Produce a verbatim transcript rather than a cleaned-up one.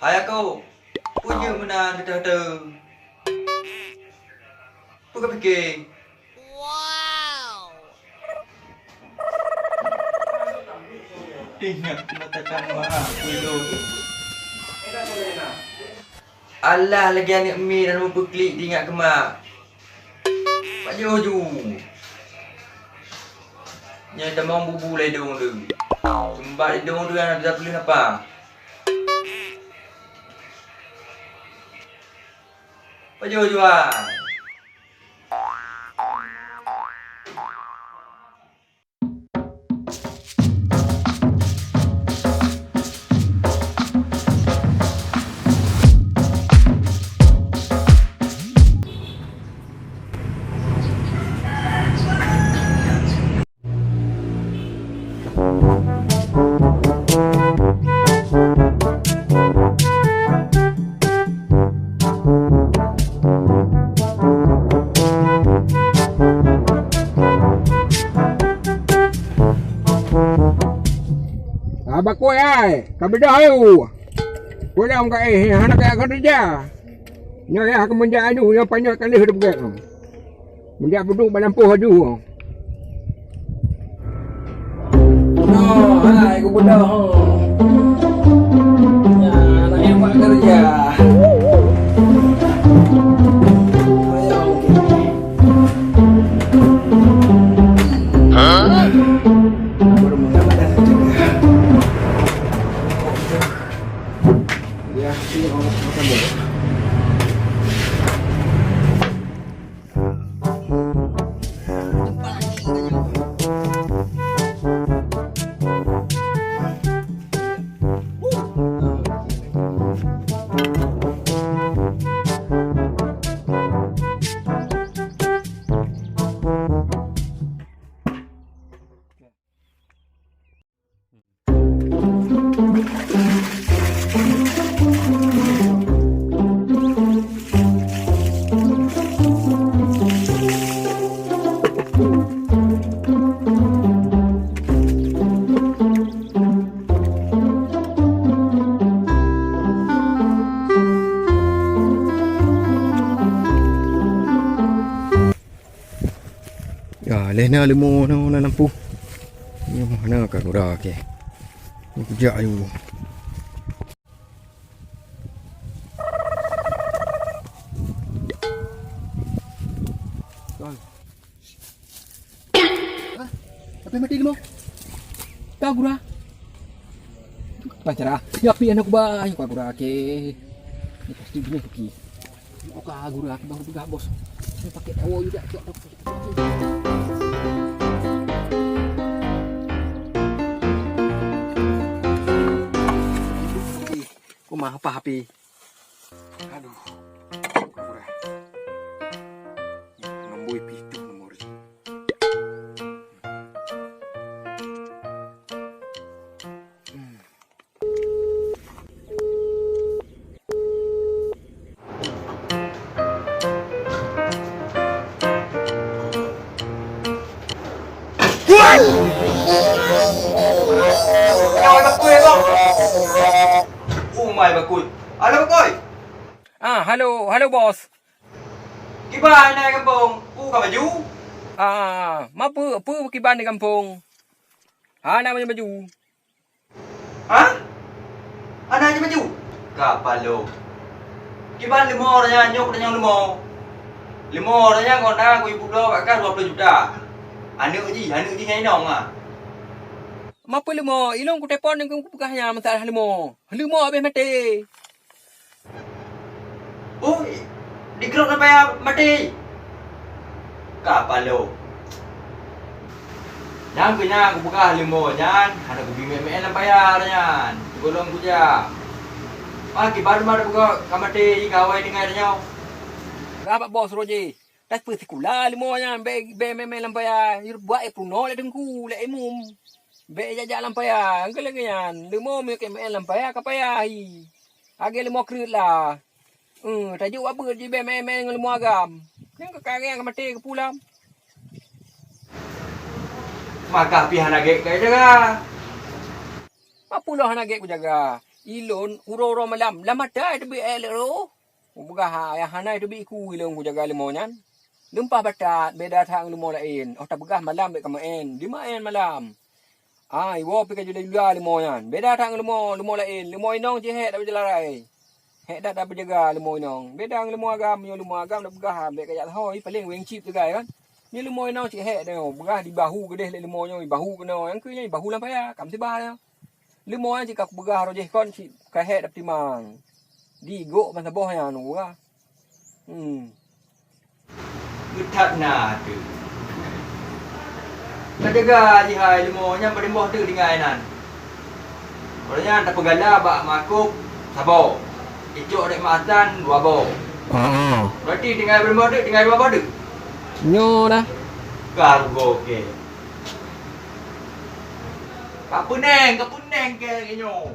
Ayah ko, peue jeuet meunan teuh-teuh? Peue ka pike? Ingat mata kang ma, peue lôn. Alah lagèe aneuk miet hana mupeuklik teuingat keu mak. Pajoh ju. Nyan tamong bubu lam idông teuh. Sumbat idông teuh hana bisa peuleueh nafah. Pajoh ju ai. Ah, bakôi ai, ka beudôh ayue. Pulang ka éh, hana kaya keureuja. Nyoe yah keumeunjak aju nyang panyöt ka lheueh teupeugét. Meunjak peuduek bak lampôh aju. Oh, hai, geubeudôh. Nyan, aneuk nyang bak keureuja. Ya, lheuh na leumo na, na lampôh. Nyoe na ka gura, okey. Nyoe kujak ayue. Hah? Apa mati leumo? Ka gura. Pacara. Ya, pi aneuk ba, ya, ka gura, okey. Ini pasti punya pergi. Oh, ka gura, aku baru peugah, bos. Ini pakai tawa juga, cok, cok. Kumaha apa H P? Aduh, ka gura. Nombor pi tu nombor. Hmm. Umai bakui. Halo bakui. Ah, halo, halo bos. Kiban na gampông, peue ka maju? Ah, ma peue, peue kiban di gampông? Hana maju-maju. Hah? Hana maju-maju? Ka palo. Kiban leumo nyan, nyok nyan leumo. Leumo nyan kona kuyue publoe bak kah dua ploh juta. Aneuk jih, aneuk jih nyan inong ah. Ma peue leumo, ilôn kutelepon nyan kupeugah nyan masalah leumo. Leumo habéh maté. Oh, dikrok sampai maté. Ka palo. Nyang keu nyan kupeugah leumo nyan hana kubi meu'en lam paya nyan. Sigohlom kujak. Ah, kiban ma peugah ka maté, i ka awai tinggai tanyoe. Peugah bak bos roh jih. Tapi sikula leumo nyan bèk, bèk meu'en lam paya. Buet peurunoe lé teungku, lé imum. Bèk jak-jak lam paya, engkeu lagèe nyan, leumo meunyoe meu'en lam paya ka paya hi. Lagèe leumo kreuet la. Eh, tajok bak beuet jibèe meu'en-meu'en ngon leumo agam. Nyan ka kareng ka maté keupulam. Maka pih hana gèt ka jaga. Ma peue lôn hana gèt kujaga? Ilôn uroe-uroe malam, lam mata teubiet ék lé roh. Kupeugah, "Hai, hana teubiet iku ilôn kujaga leumo nyan." Leumpah batat, beda that ngon leumo laén. Oh tapeugah malam bék kameu'en, dimaén malam. Ai, woe pih ka jula-jula leumo nyan. Beda that ngon leumo, leumo laén. Leumo inong cit hék tapeujalarai. Hék that tapeujaga leumo inong. Beda ngon leumo agam, nyoe leumo agam tapeugah bék kajak lhôi, paleng wéng cit teugai kan. Nyoe leumo inong cit hék nyoe, peugah dibahu keudeh lé leumo nyoe, bahu keunoe. Nyang keu nyoe bahu lam paya, kam sibah nyoe. Leumo nyan cit ka kupeugah roh jih kon cit ka hék tapeutimang. Digok ban saboh nyan, wah. Hmm. Geuthat na ateueh. Tajaga jih hai leumo nyan padum boh teuk tinggai nan. Uroe nyan tapeugala bak makôb saboh. Icok dek masan dua boh. Heeh. Berarti tinggai padum boh teuk, tinggai dua boh teuk. Nyoe dah. Ka rugoe kèe. Ka peuneng, ka peuneng kèe nyoe.